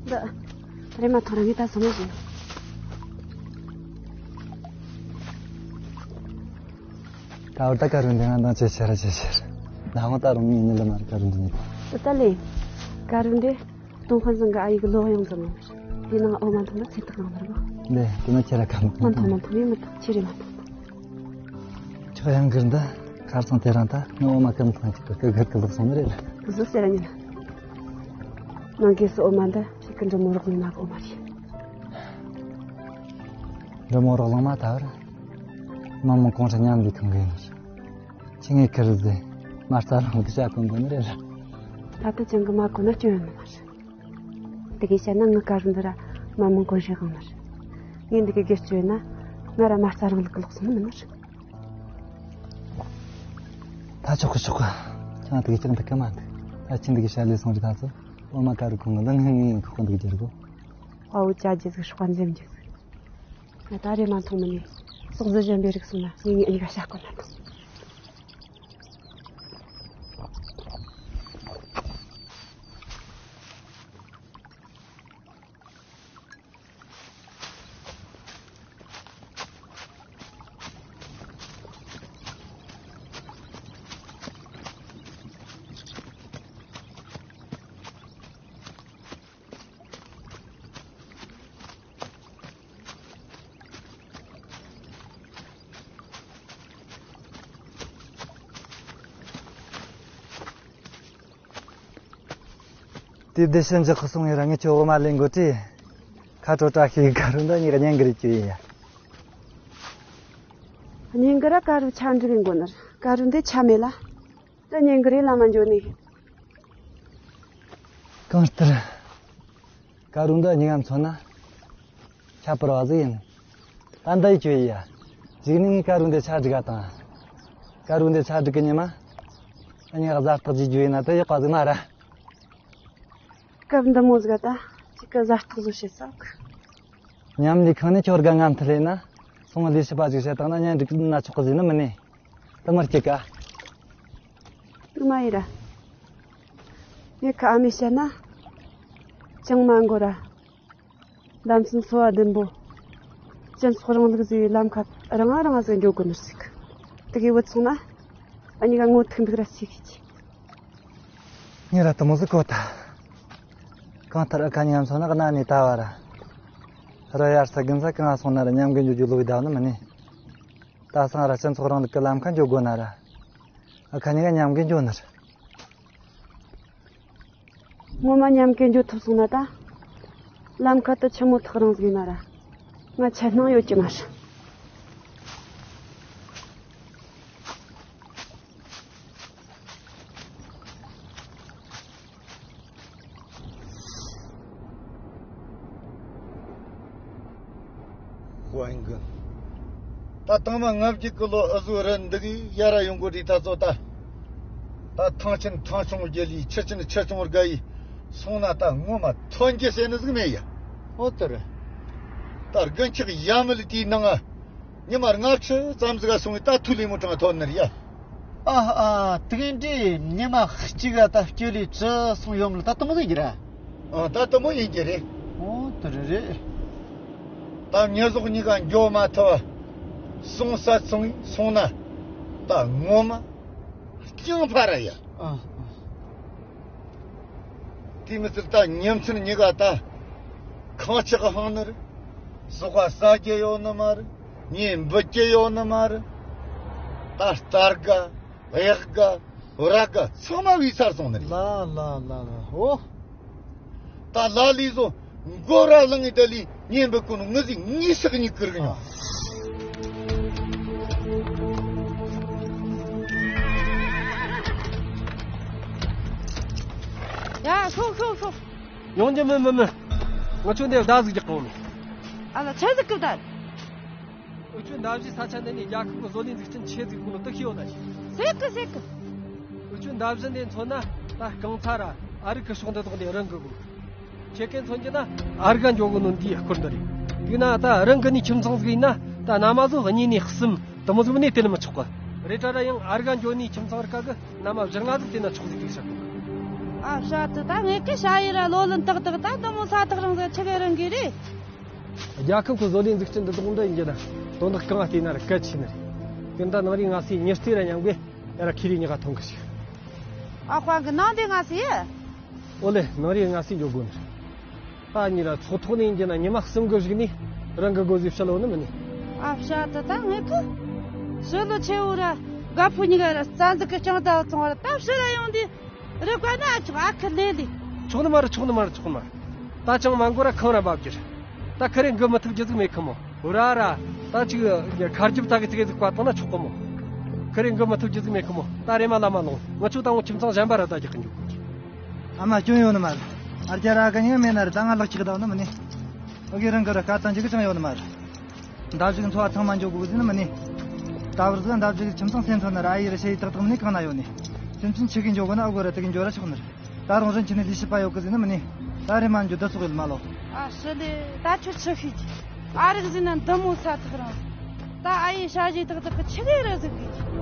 འདི། རེམ་མ་ཐོངས་ར། ངས་ད་སོང་ན་ཞིག། ད་བར་ད་ཀ་རུ་འདི་ང་དང་ཅེ་ཆེ་ར་ཅེ་ཆེ་ར། ད་ང་ད་རུང་ངའི་ནི་ལ་མར་ཀ་རུ་འདི་ནི། ད་ལེ། ཀ་རུ་འདི། ཏོང་ཧྥང་ཧྲན་གི་ཨ་ཡེ་གི་ལོ་གཡང་ཟིག་ཡོད། དེའི་ནང་འོ་མ་འཐུང་ན་ཚེ་ཐག་རིང་ནི་རེད་གོ། ལེ། དེ་ན་ཁྱེད་ར་ཁ་མི་མ་འཐུང་། མ་འཐུང་། མ་འཐུང་། ངས་མི་འཐུང་། ཁྱེད་རས་མ་འཐུང་། ཁྱོད་གཡང་འགུལ་འདི་ཁ་སང་དེ་རིང་ད་ངས་འོ་མ་གང་འཐུང་ཅིག་གི་གི་གི་ལོག་སོང་ནི་རེད་ལ། བཟོ་ཟེར་ར་ཉན། ནང་གི་སུ་འོ་མ་འདི་ཁྱེད་ཀྱི་འབྲི་མོ་རོགས་ལུས་ན་གི་འོ་མ་རེད། འབྲི་མོ་རོགས་གླིང་མ་ད་བར་མི་མང་གུང་ཁྲན་མཉམ་ལས་ཁང་གི་ཡིན་ནི། ཁྱེད་ངས་ཁིར་ཟེ་མ་རྩ་རང་གི་བྱ་གོ་འགོ་ནི་རེད་ལ། ད་ལྟ་ཅང་གི་མ་གོ་ན་སྐྱོན་ཡོད་ནི་མ་རེད། དེ་གི་བཤད་ན་ངི་ཀ་རུ་འདི་ར་མ་མང་གོ་ཤེས་གང་ནི་རེད། ངས་འདི་གི་སྒེར་གཅོད་ན་ང་ར་མ་རྩ་རང་ལུགས་གི་ལོག་སོང་ནི་མིན་ནི་རེད། ད་ཆོག་གི་ཆོག་གི། ཁྱེད་དེ་གི་ཅང་འདི་གི་མ་འདུག་ད་ཁྱེད་འདི་གི་བཤད་ལས་སོང་རི་ད་ཚོ་འོ་མ་ཀ་རུ་ཁོང་གི་ལ་ངས་ངས་ཁོག་འདི་གི་རྒྱུ་རེད་གོ། དཔའ་བོ་ཅ་རྒྱུ་ཟིག་ཧྲོག་འཛེམ་རྒྱུ་ཟིག་ང་ད་རེ་མ་མཐོང་མི་ནས་ཟོག་ཟི་གཞན་པའི་རིགས་སོང་ན་ངེད་གཉིས་གཉིས་ཀ་བྱ་དགོས་ན་ཐང་། དེ་བདེ་ཞིང་འཇགས་སོང་ཡིན་ར། ངས་ཁྱོད་འོ་མ་ལེན་གོ་དྲིས། ཁ་དྲོ་བཀྲ་ཤིས། ཀ་རུ་འདི་གཉིས་ཀ་གཉེན་གི་རེད་ཀྱི་ཡིན་ཡ། གཉེན་གི་ར་ཀ་རུ་ཆ་འགྲིག་ཡིན་གོ་ནི་ར། ཀ་རུ་འདི་ཆ་མེད་ལ། ད་གཉེན་གི་རེད་ལ་མ་འཇོ་ནི། གང་ལྟར། ཀ་རུ་འདི་གཉིས་ཀ་མཚོན་ན། ཁྱད་པར་བ་ཟིག་ཡིན། ད་འདི་ཡི་ཁྱོད་ཡིན་ཡ། གཅིག་ནི་ངས་ཀ་རུ་འདི་ཆ་འགྲིག་ག་དང་། ཀ་རུ་འདི་ཆ་འགྲིག་གི་ཉི་མ། ཨ་ནི་གཟའ་རྟགས་ཀྱི་རྒྱུ་ཡིན་ན་ད་ཡག་པ་ཟིག་མ་ར། སྐབས་འདི་མོ་ཟིག་ད་གཅིག་གི་གཟའ་རྟགས་བཟོ་བྱེད་ས་གི། མཉམ་ལས་ཁང་ནས་ཁྱོད་དགའ་ང་མཐུ་ལེན་ན། སོང་ལས་བྱེད་པ་ཅིག་བྱེད་བཏང་ན་གཉེན་སྒྲིག་ན་ཆོག་གི་ཟིག་ནི་མིན་ནི། དེ་མི་སྐྱིད་ཀ། དེ་མ་ཡིན་ར། ངས་ཁ་ཨ་མས་བཤད་ན། ཅང་མ་འགོར་ར། ལམ་སེང་འཚོ་བ་བདུན་པོ། སྤྱི་ཚོགས་རིང་ལུགས་ཟེར་བའི་ལམ་ཁ་རང་ང་རང་ང་ཟིག་འགྲོ་དགོས་ནི་ཟིག་དེ་གི་བུད་སོང་ན། ཨ་ནི་ག་ངོ་ཐུག་འདུག་ར་ཟེར་གི་ཅི། ངས་ར་དེ་མོ་ཟིག་གོ་ད། གང་ལྟར་ཨ་ཁ་མཉམ་སོང་ན་གནའ་ནས་ད་བར། ར་ཡར་ས་གིན་ས་གང་སོང་ན་ར་མཉམ་གི་འགྱོ་རྒྱུ་ལོ་བའི་ཟླ་ནི་མིན་ནི། ད་སང་ར་སྤྱི་ཚོགས་རིང་ལུགས་ཀྱི་ལམ་ཁ་འགྱོ་དགོས་ན་ར། ཨ་ཁ་གཉིས་ཀ་མཉམ་གི་འགྱོ་ནི་རེད། ངོ་མ་མཉམ་གི་འགྱོ་ཐུབ་སོང་ན་ད། ལམ་ཁ་དེ་ཆི་མོ་ཐག་རིང་ཟིག་ཡིན་ན་ར། ང་ཆད་སྣང་ཡོད་ཀྱི་མ་རེད། ཧོ་ཨིན་གི། ད་དང་མ་ལྔ་བརྒྱད་གི་ལོ་ཨུ་ཟོའི་རི་འདི་གི་ཡ་ར་ཡོང་གོ་དུས་ད་ཚོ་ད། ད་ཐང་ཆེན་ཐང་ཆུང་བརྒྱད་ལས། ཆུ་ཆེན་ཆུ་ཆུང་བརྒལ་ཡི་སོང་ན་ད་ངོ་མ་ཐོན་རྒྱུ་ཟེར་ནི་ཟིག་མེད་ཡ། ཨོ་དེ་རེད། ད་དགུན་ཆགས་ཡ་མུལ་དེའི་ནང་ང་ཉི་མ་ལྔ་བཅུ་ཙམ་ཟིག་ག་སོང་བས་ད་ཐུག་ལས་མོ་གྲངས་ཐོན་ནི་རེད་ཡ། ཨ་ཨ། དེ་གི་འདྲ་ཉི་མ་གཅིག་ག་ད་སྐྱེ་ལས་བཅུ་སོང་ཡོད་མོ་ལ། ད་དེ་མོ་ཟིག་ཡིན་ར། ཨ། ད་དེ་མོ་ཡིན་རྒྱུ་རེད། ཨོ་དེ་རེད་རེད། ད་མྱི་ཟོག་གཉིས་ཀ་འགྱོ་མ་ཐུབ། སོང་ས་སོང་སོང་ན་ད་ངོ་མ་རྐྱང་ཕ་ར་ཡ། ཨ་ཨ། དེ་མི་ཚད་ད་ཉིན་མཚན་གཉིས་ཀ་ད་ཁངས་ཆག་ཧང་ནི་རེད། ཟོག་ག་ཟ་རྒྱུ་ཡོད་ནི་མ་རེད། གཉེན་འབུད་རྒྱུ་ཡོད་ནི་མ་རེད། ད་རྟ་རྒ་གཡག་རྒ་ར་རྒ་ཚང་མ་བུད་ཚར་སོང་ནི་རེད། ལ་ལ་ལ་ལ། ཨོ། ད་ལ་ལས་བཟོ་མགོ་ར་ལངས་ངེ་ད་ལས་གཉེན་འབུད་གོ་ནོ་ངི་ཟིག་ངི་ཟིག་གཉིས་ཀིར་གི་མྱོང་། ཡ། ཤོག་ཤོག་ཤོག་ཡོང་རྒྱུ་མིན་མིན་མིན། ང་ཆོ་འདིར་བརྡ་ཟིག་རྒྱག་གོ་ནོ། ཨ་ལ། ཆི་ཟིག་གི་བརྡ། འུ་ཆོའི་མདའ་བཞི་ས་ཆ་འདི་ནས་རྒྱལ་ཁབ་ཀྱི་བཟོ་ལས་འཛུགས་སྐྲུན་ཆེ་ཟིག་དགོས་ནོ་དེ་ཤེས་ཡོད་ན་ཤེས། ཤེས་གི་ཤེས་གི། འུ་ཆོའི་མདའ་བཞི་འདི་མཚོན་ན་ད་རྐང་ཚ་ར་ཨ་རིག་གི་ཕྱོགས་འདི་དག་འདི་རང་གི་དགོས། ཁྱེད་ཀྱིས་མཚོན་རྒྱུ་ན་ཨ་རིག་ག་འགྱོ་གོ་ནོ་འདིའི་སྐོར་འདི་རེད། དེས་ན་ད་རང་གི་ནས་ཁྱིམ་ཚང་ཟིག་ཡིན་ན་ད་ན་མ་ཟོ་གཉིས་ནས་གསུམ་དེ་མོ་ཟིག་མིན་ནས་དེད་མི་ཆོག་གི། རེད་དྲ་ར་ཡང་ཨ་རིག་ག་འགྱོ་ནས་ཁྱིམ་ཚང་རིག་ག་གི་ན་མ་བཞི་ལྔ་ཟིག་དེད་ན་ཆོག་ཟིག་ཟིག་བཤད་གོ། ཨ། བྱ་དེ་ད་ངེད་ཀྱི་ཞ་ཡི་ར་ལོ་ལོན་ཏག་ཏག་ད་དེ་མོ་ས་ཐག་རིང་ཟིག་ཆི་གི་རིང་གི་རེད། རྒྱལ་ཁབ་ཀྱི་བཟོ་ལས་འཛུགས་སྐྲུན་འདི་དག་འདྲ་ཡིན་རྒྱུ་ན་དོན་དག་གང་ང་བལྟས་ན་ར་གལ་ཆེ་ནི་རེད། དེ་འདྲ་ནང་རིག་ང་སའི་མྱི་རྩིས་ར་མཉམ་གི་ཡ་ར་ཁེ་རི་ཉི་ག་ཐོན་གི་ཞིག་ཨ། དཔའ་གི་ནང་དེ་ང་སའི། ཨོ་ལེ། ནངས་རེ་ང་སུས་འགྱོ་དགོས་ནི། ད་གཉིས་ར་ཚོགས་ཐོག་ནས་ཡིན་རྒྱུ་ན་ཉི་མ་གསུམ་གི་གཞུག་ནས་རང་གི་སྒོ་ཟིག་ཕྱེ་ལོ་ནི་མིན་ནི། ཨ་བྱ་ད་ད་ངེད་གི་ཕྱེ་ལོ་ཆེ་བོ་ར་རྒད་པོ་གཉིས་ཀ་ར་རྩ་འཛུགས་གི་ཅང་ད་བཙོང་བ་ར་ད་ཕྱིར་ར་ཡོང་དུས་རི་བཀའ་ན་ཨ་ཆོག་ཨ་ཁུ་ལེ་ལེ། ཆོག་ནི་མ་རེད། ཆོག་ནི་མ་རེད། ཆོག་ནི་མ་རེད། ད་ཅང་མ་འགོར་ར་ཁང་ར་འབབ་རྒྱུ་རེད། ད་ཁི་རེ་འགུལ་མི་ཐུབ་རྒྱུ་ཟིག་མེད་ཁི་མོ། འོ་ར་ར། ད་ཅིག་ཁ་རྒྱབ་ད་གི་ཙི་གེ་ཟིག་བཀའ་བཏང་ན་ཆོག་གི་མོ། ཁི་རེ་འགུལ་མི་ཐུབ་རྒྱུ་ཟིག་མེད་ཁི་མོ། ད་རེམ་མ་ལམ་མ་ལོངས། ང་ཆོ་ད་འོ་ཁྱིམ་ཚང་གཞན་པ་ར་ད་རྒྱག་གི་འཇུག་གི། ཨ་མ་སྐྱོན་ཡོད་ནི་མ་རེད། ཨ་རྒྱ་ར་གི་ཉེ་མེད་ན་རེད། ད་ང་ལག་ཅིག་ད་ནི་མིན་ནི། ཨོ་གི་རང་གི་ར་བཀའ་བཏང་རྒྱུ་གི་ཅང་ཡོད་ནི་མ་རེད། མདའ་བཞུགས་འཚོ་བ་ཚང་མ་འཇོག་དགོས་ཟེར་ནི་མིན་ནི། ད་བར་དུ་མདའ་བཞུགས་ཁྱིམ་ཚང་སེམས་ཐོན་ན་ར། ཨ་ཡེ་ར་ཤེས་ཡི་ཏག་ཏག་མིན་ནི། གང་ན་ཡོད་ནི། སེམས་ཅན་ཆི་གི་འཇོག་དགོས་ན་ཨ་གོ་ར་དེ་གི་འཇོག་ར་ཆོག་ནི་རེད། ད་རུང་རིན་ཆེན་ནི་ལས་བྱེད་པ་ཡོད་གི་ཟེར་ནི་མིན་ནི། ད་རེམ་མ་འཇོག་ད་སོག་ཡིན་མ་ལོ། ཨ་ཤི་ལེ། ད་ཁྱོད་ཆི་ཤེས་ཀྱི། ཨ་རིག་ཟེར་ན་འདི་མོ་ས་ཐག་རིང་། ད་ཨ་ཡེ་ཞ་ཞེ་ཏག་ཏག་གི་ཆི་གི་ར་ཟིག་གི།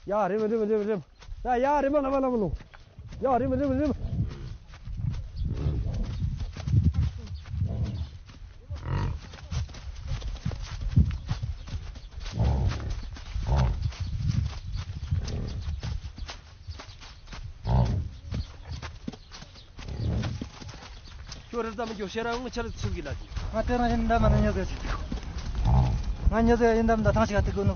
ཡ་རེམ་རེམ་རེམ་རེམ། ད་ཡ་རེམ་ལམ་ལམ་ལོངས། ཡ་རེམ་རེམ་རེམ། ཁྱོད་རི་ཙམ་མི་འགྱོ། ཤེས་ར་ངུ་ཆ་རི་ཚུགས་གི་ལ། ང་དེ་རང་ཡིན་འདམ་ན་ཉོ་ཟེར་ཅིག་ང་ཉོ་ཟེར་ཡིན་འདམ་ད་ཐང་ཞིག་ཨ་ཐུག་གོ་ནོ།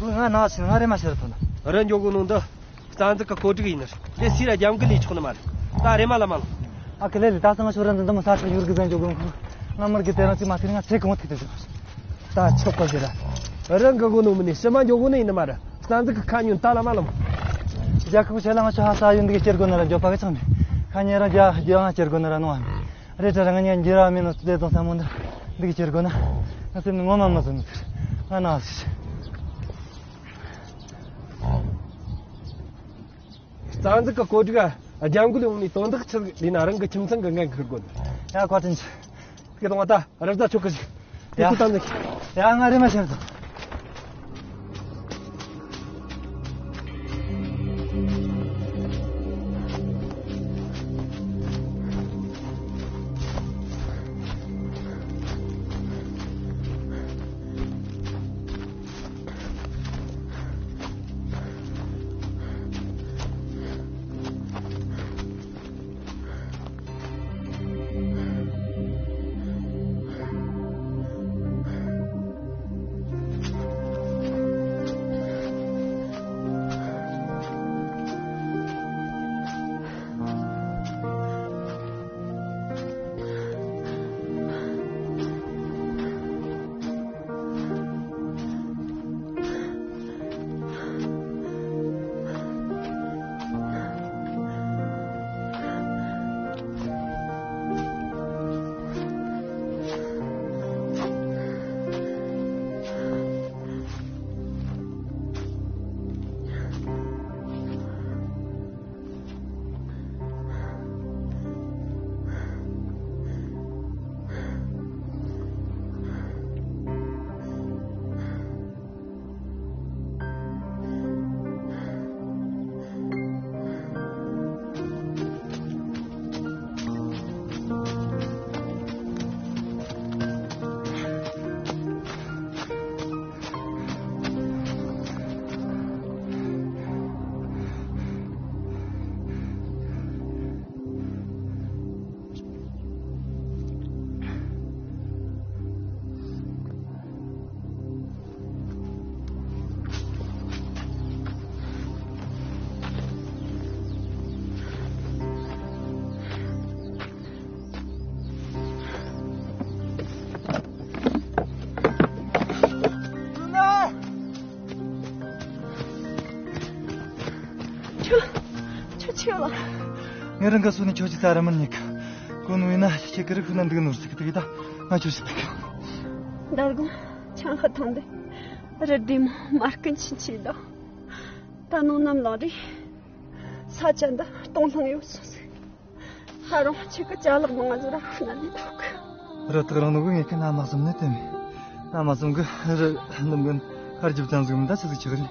ང་ན་ཞིག་ང་རེ་མ་ཤེས་ར་ཐོན་ན། རི་འགྱོ་གོ་ནོ་འདི་རྩ་འཛུགས་གི་བཀོད་སྒྲིག་ཡིན་ནི། ལས་སི་ར་རྒྱབ་འགལ་ལས་ཆོག་ནི་མ་རེད། ད་རེ་མ་ལ་མ་ལོ། ཨ་ཁུ་ལེ་ལེ། ད་སང་ང་ཤོར་ར་འདི་འདི་མོ་ས་ཆ་ཡུར་གི་ཟན་འགྱོ་གོ་ནོ། ང་མར་གི་དེ་རང་ཅིག་མ་ཐུག་ང་ཚེ་གང་བ་ཐུག་ཏུ་འགྱོ། ད་ཆོག་གོ་ཟེར་ར། རང་གི་གོ་ནོ་མིན་ནི་ཕྱི་མ་འགྱོ་གོ་ནི་ཡིན་ནི་མ་རེད། རྩ་འཛུགས་གི་ཁ་ཉོན་ད་ལ་མ་ལོ། རྒྱལ་ཁབ་ཆེ་ལ་ང་ཆོ་ཧ་ས་ཡོད་འདི་གི་སྐྱེར་དགོ་ན་ར་འགྱོ་པ་གི་ཚང་མེད། ཁ་ཉེ་རང་རྒྱ་རྒྱ་ང་སྐྱེར་དགོ་ན་ར་ནོ་ཨ་མེད། རེད་དྲ་ར་ང་ཉན་འགྱུར་བ་མེད་ནོ་ཙི་ཙི་ཙང་ས་མོ་འདི་འདི་གི་སྐྱེར་དགོ་ན། ང་སེམས་ནི་ངོ་མ་མ་བཟོད་ནི་ཟེར། ང་ན་ཟེར། རྩ་འཛུགས་གི་བཀོད་སྒྲིག་རྒྱབ་འགལ་ཡོང་ནི་དོན་དག་ཆི་ལས་ན་རང་གི་ཁྱིམ་ཚང་གི་འགན་འཁུར་དགོ་ནི། ཡ་བཀའ་དྲིན་ཆེ། ཁྱེད་དང་བ་ད་རབ་ཟ་ཆོག་གི་ཞིག་ཡ། དེ་ཁུ་ཏང་ནི། ཡ་ང་རེ་མ་ཤེས་དང་། ཁྱོད། ཁྱོད་ཆི་ཡོད་ལ། ངའི་རང་གི་སུ་ནི་ཁྱོད་ཀྱི་ས་ར་མིན་ནི་གི། ཀུན་བས་ན་ཁྱེད་ཀྱི་རིགས་ཤུགས་ན་འདུག་ནོར་ཟིག་དེ་གི་ད་ང་ཆོ་ཞིག་དེ་གི། མདང་དགོང་ཆང་ཁ་འཐུང་དེ་རི་དྲེ་མོ་མ་སྐུན་ཆིན་ཆི་དོ། ད་ནང་ནམ་ལངས་རེ་ས་ཆ་འདི་སྟོང་ལྷང་ཡོད་སོང་ཟིག་ཧ་རུང་ཁྱེད་ཀྱི་ཅ་ལག་མང་ང་ཟིག་ར་ཁུ་ན་ལི་ཐོག་གི། རི་དྭགས་རང་ནོ་གི་ངེད་ཀྱི་ན་མ་ཟུམ་ནི་དེ་མེད། ན་མ་ཟུམ་གི་རི་ནུབ་གི་ཁར་ཇི་ཙམ་ཟིག་མི་ད་ཆི་ཟིག་ཆགས་རེད།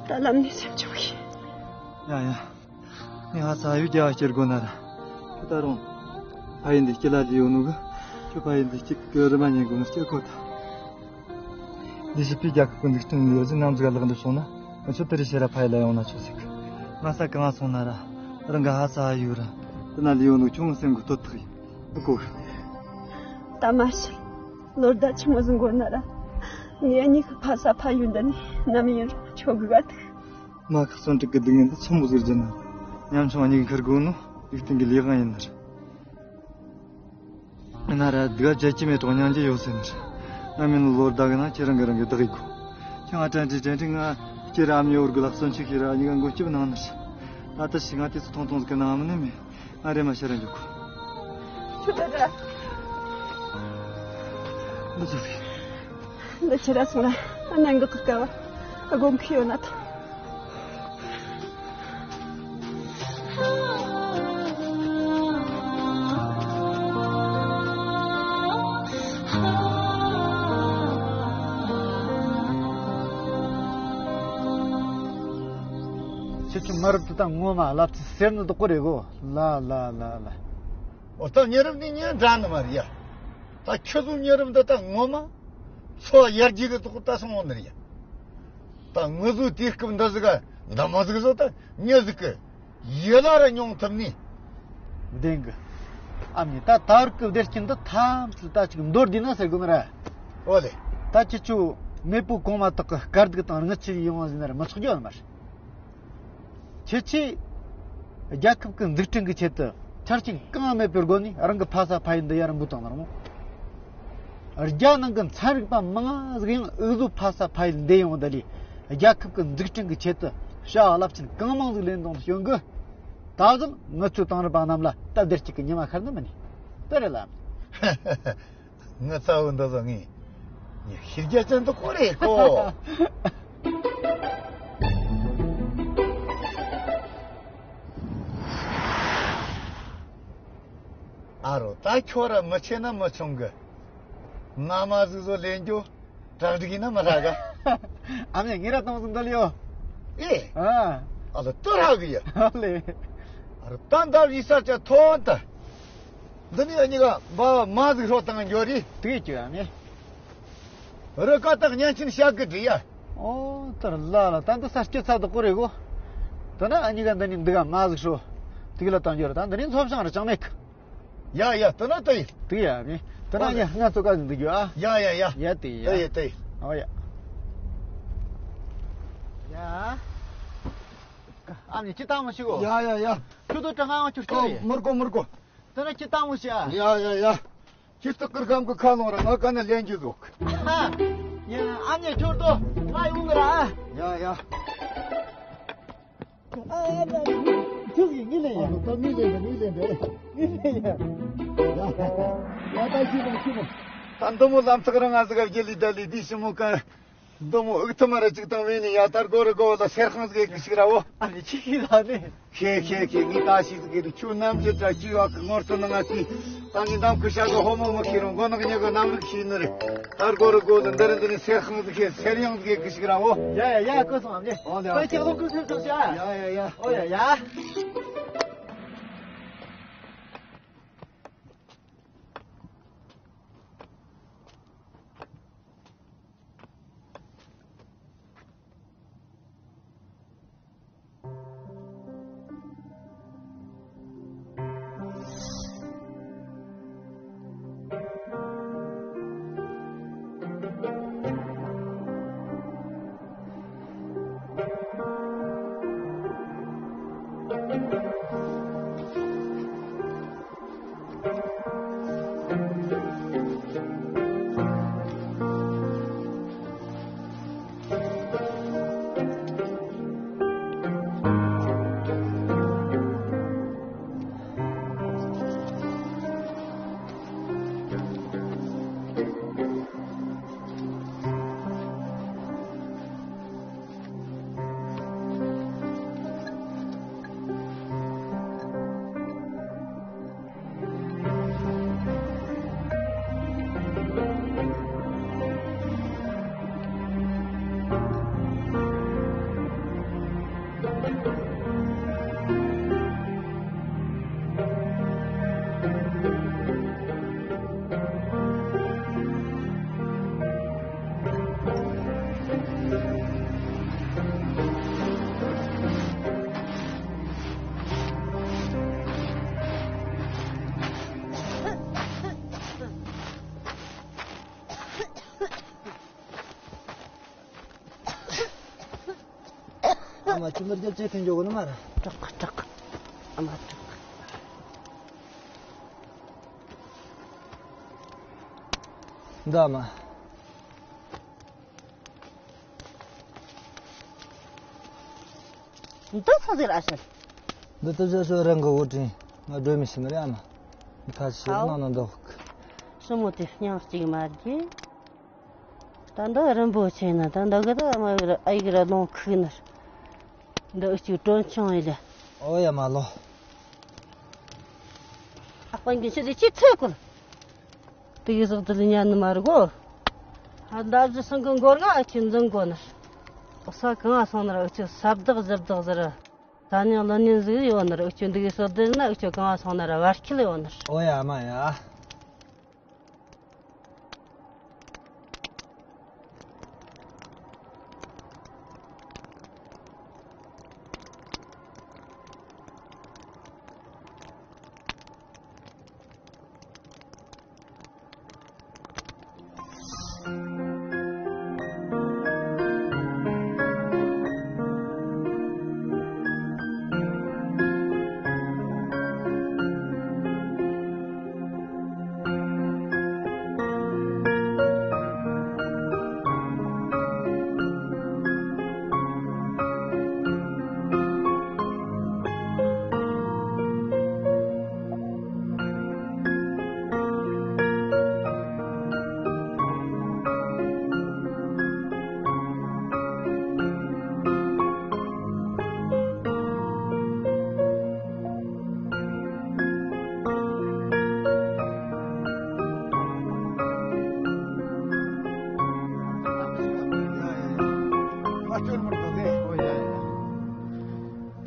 ད་ལམ་ནས་སེམས་ཆུང་གི། ཡ་ཡ། ངས་ཧ་ས་ཡུལ་རྒྱ་བ་སྐྱེར་དགོ་ན་ར། ཁྱོད་ད་རུང་ཕ་ཡུལ་འདི་སྐྱིད་ལ་ལུས་ཡོད་ནོ་གི། ཁྱོད་ཕ་ཡུལ་འདི་སྐྱིད་གི་རི་མ་ཉན་དགོ་ན་སྐྱིད་གོ་ད། ལས་བྱེད་པས་རྒྱལ་ཁབ་ཀྱི་འཛུགས་སྐྲུན་ཡོད་ཟིན་ནམ་ཟིག་ལག་འདི་སོང་ན། ང་ཚོ་དེ་རིང་ཕྱིར་ར་ཕ་ཡུལ་ལ་ཡོང་ན་ཆོག་ཟིག་ང་ས་གང་སོང་ན་ར། རང་གི་ཧ་ས་ཡུལ་ར། དེ་ན་ལུས་ཡོད་ནོ་ཁྱོད་སེམས་གི་སྟོད་ཐག་ཡིན། ཨ་ཀོ། ད་མ་ཤི། ལོ་ཟླ་ཆི་མོ་ཟིག་འགོར་ན་ར། ངེད་གཉིས་ཀྱི་ཕ་ས་ཕ་ཡུལ་འདི་ནས་ནམ་ཡིན་རུང་ཆོག་གི་ག་ཐུག་མ་ཁག་སོན་ཀྲིག་གི་སྡུག་བསྔལ་འདི་ཆི་མོ་ཟིག་རྒྱུ་ན། ཉམ་ཆུང་གཉིས་ཀྱིས་འཁུར་དགོས་ནོ་ལུགས་མཐུན་གྱི་ལས་དབང་ཡིན་ནི་རེད། ཡིན་ན་ར་སྡུག་བྱེད་ཀྱི་མེད་དོ་སྙིང་རྗེ་ཡོད་ཟེར་ནི་རེད། ང་མིན་ལོ་ཟླ་གི་ནང་ཁྱེད་རང་གི་རང་གི་བདག་ཡིག་གོ་ཁྱེད་ང་དྲན་དྲན་དྲན་དྲན་ང་ཁྱེད་ར་ཨ་མྱེས་བོར་གི་ལག་སོན་ཆུ་ཁྱེད་ར་ཨ་ཉི་ག་མགོ་སྐྱིབ་ནང་ནི་རེད། ད་ལྟ་ཞིག་ང་དུས་ཚོད་ཐུང་ཐུང་ཟིག་གི་ནང་མི་ནི་མེད། ང་རེ་མ་ཤེས་ར་འཇུག་གོ་ཁྱོད་ད་ད། འདི་ཚོ་འདི་ཁྱེད་ར་སོང་ན་གནད་འགག་གི་སྐབས་དགོངས་ཁུལ་ཡོད་ན་ཐང་། ཁྱེད་ཀྱི་མི་རབས་དེ་དག་ངོ་མ་ལབ་ཚེ་ཟེར་ནི་དོག་གོ་རེད་གོ་ལ་ལ་ལ་ལ། འོ་ད་མྱི་རབས་ནི་མྱི་འདྲ་ནི་མ་རེད་ཡ། ད་ཁྱོད་ཚོ་མྱི་རབས་འདི་དག་ངོ་མ་འཚོ་བ་ཡར་རྒྱས་གི་ཐོག་ད་སོང་བ་ནི་རེད་ཡ། ད་ངུ་ཟོ་དུས་སྐབས་འདི་ཟིག་ག་འདི་མོ་ཟིག་ཟོ་ད་མྱི་ཟིག་གི་ཡིད་ལ་ར་མྱོང་ཐུབ་ནི། བདེན་གི། ཨ་མྱེས་ད་ད་བར་གི་བདེ་སྐྱིད་འདི་ཐམས་ཅད་ད་ཅིག་མདོར་བསྡུས་ན་ཟེར་དགོས་ནི་ར། ཨོ་ལེ། ད་ཁྱེད་ཚོ་མེས་པོ་གོང་མ་དག་གི་དཀའ་སྡུག་དང་རྔུལ་ཆུ་ཡིས་ཡོང་བ་ཟིག་ན་ར་མི་ཆོག་རྒྱུ་ཡོད་ནི་མ་རེད། ཁྱེད་ཚོས་རྒྱལ་ཁབ་ཀྱི་འཛུགས་སྐྲུན་གྱི་ཆེད་དུ་ཆ་རྐྱེན་གང་མེད་པའི་སྒོ་ནས་རང་གི་ཕ་ས་ཕ་ཡུལ་འདི་ཡར་འབུད་བཏང་ནི་རེད་མོ། རྒྱལ་ནང་གི་ཚན་རིག་པ་མང་ང་ཟིག་ཡང་འུ་ཚོ་ཕ་ས་ཕ་ཡུལ་འདི་ཡོང་བ་འདི་ལས་རྒྱལ་ཁབ་ཀྱི་འཛུགས་སྐྲུན་གྱི་ཆེད་དུ་བྱ་བ་རླབས་ཆེན་གང་མང་ཟིག་ལས་འདུག་ནི་བྱུང་གི། ད་གཟོད་ངུ་ཚོ་དེང་རབས་པ་རྣམས་ལ་སྟབས་བདེ་སྐྱིད་ཀྱི་ཉི་མ་ཤར་ནི་མིན་ནི། དེ་རེད་ལ། ངི་ཚ་བོ་འདི་ཚོ་ངས་ངས་ཤེས་རྒྱ་ཅན་དུ་གོ་རེ་གོ་ཨ་རོ་ད་ཁྱོད་ར་མི་ཆེ་ན་མི་ཆུང་གི། ང་མ་ཟིག་བཟོ་ལེན་རྒྱུ་གྲ་སྒྲིག་ཡིན་ན་མི་ཧྲ་ག་ཨ་མྱེས་ངེད་ར་ཏང་ཟིག་འདོད་ཡོད། ཨེ། ཨ། ཨ་ལ་ཏུ་ཧྲ་གི་ཡ། ཨ་ལེ། ཨ་རོ་ད་འདབ་ཡི་ས་ཆ་ཐོན་ད། འདི་ནས་ཨ་ཉི་ག་འབའ་མ་ཟིག་ཧྲོ་བཏང་འགྱོ་རེ། དེ་ཅི་ཨ་མྱེས། རི་ཀ་དག་བརྙན་ཆེན་བྱ་གི་འདྲི་ཡ། ཨོ་ཏར་ལ་ལ་ད་འདི་ས་སྐྱི་ཚ་དུ་ཀོ་རེ་གོ་ད་ན་ཨ་ཉི་ག་འདི་ནས་འདི་ག་མ་ཟིག་ཧྲོ། དེ་གི་ལ་བཏང་འགྱོ་རེ་ད་འདི་ནས་འཚོ་བྱང་ར་ཅང་མེད་གི་ཡ་ཡ་དེ་ན་དེ་ཡིན། དེ་ཡ་མྱེས། དེ་ན་ཨོ་ལེ། ངས་ང་ཚོ་ཀ་ཟིག་འདི་རྒྱུ་ཨ། ཡ་ཡ་ཡ། ཡ་དེ་ཡ། དེ་ཡ་དེ་ཡ། ཨོ་ཡ། ཡ། ཨ་མྱེས་ཅི་ལྟ་མི་ཤེས་གོ་ཡ་ཡ་ཡ། ཁྱོད་དོ་གྲང་ང་ཁྱོད་ཨོ་ཁྱོད་ཡ། མི་རྒོ་མི་རྒོ་དེ་ན་ཅི་ལྟ་མི་ཤེས་ཨ། ཡ་ཡ་ཡ། ཁྱི་སྟག་གི་སྒམ་གི་ཁ་ལོང་ར་ང་ཀ་ན་ལེན་རྒྱུ་ཟོག་ཧ། ཡ་ཨ་མྱེས་ཁྱོད་དོ་ང་ཡོང་གི་ར་ཨ། ཡ་ཡ། ཁྱོད་ཀྱིས་ངི་ལེན་ཡ། ད་ངི་ལེན་ད་ངི་ལེན་ད། ངི་ལེན་ཡ། ཡ་ད་ཤི་མོ་ཤི་མོ། ད་འདི་མོ་ལམ་ཚག་རང་ང་ཟིག་ག་བརྒྱལ་ལི་ད་ལི་དེ་ཤི་མོ་ཀ་འདི་མོ་ཨུག་ཐུ་མ་ར་ཅིག་དང་བས་ནི་ཡ་ད་རྒོ་རུ་རྒོ་ལ་སེར་ཁང་ཟིག་གི་ཤིག་ར་བོ། ཨ་ནི་ཆི་ཤི་ལ་ནི། ཁེ་ཁེ་ཁེ་ངི་ད་ཤི་ཟིག་གི་ཁྱོད་ནམ་ཅི་ད་ཅི་བ་གི་ངོར་སོ་ནང་ང་ཅི། ད་ངི་འདམ་ཁུ་ཤ་གི་ཧོ་མོ་མ་ཁྱེར་རུང་མགོ་ནག་ཉེ་གི་གནམ་རིག་ཤི་ནི་རེད། ད་རྒོ་རུ་རྒོ་ལ་འདི་ར་འདི་ནི་སེར་ཁང་ཟིག་གི་སེར་ཡང་ཟིག་གི་ཤིག་ར་བོ། ཡ་ཡ་ཡ་ཀོ་སོང་ཨ་ནི། ཨོ་ལེ། ད་ཁྱེད་ལོ་ཀུ་སེར་སོང་ཤ། ཡ་ཡ་ཡ། ཨོ་ཡ་ཡ། ཨ་ཅོ་མི་རྒྱབ་ཅེས་ཐོན་འཇོག་གི་ནི་མ་ར། དྲག་དྲག་ཨ་མ་དྲག་འདི་ཨ་མ། འདི་ཚོ་ཟེར་ཨ་ཤེ། འདི་ལྟ་བྱ་ཤོ་རང་གི་བུ་དྲིན་ང་སྒྲོལ་མི་ཤི་མི་རེད་ཨ་མ། འདི་ཁ་ཤི་ནང་ན་འདུག་སྲུ་མོ་དེ་སྙིང་གཅིག་མ་རྒྱས། ད་འདི་རིན་པོ་ཆེ་ན་ད་འདི་གི་ད་མ་ཡིག་ར་ཨ་ཡིག་ར་ལོང་ཁུག་ནར། འདི་ཨུ་ཅུ་གྲོན་ཆུང་ཡིན་ལ། ཨོ་ཡ་མ་ལོ། ཨ་དཔོན་གྱི་ཆི་དེ་ཅི་ཚེ་ཀུན། དེ་གི་ཟོག་དེ་ལ་ཉན་ནི་མ་རེད་གོ། ཨ་འདབ་བཞི་སང་གི་མགོ་རྔ་ཨུ་ཆུ་འཛིན་གོ་ནར། ཨོ་ས་གང་ང་སོང་ནར་ཨུ་ཆུ་ས་བདག་བཞི་བདག་ཟེར། ད་ནི་ལོ་ནིན་ཟིག་ཡོད་ནར་ཨུ་ཆུ་འདི་གི་སོ་དེ་ན་ཨུ་ཆུ་གང་ང་སོང་ནར་བར་ཁྱིལ་ཡོད་ནར། ཨོ་ཡ་མ་ཡ།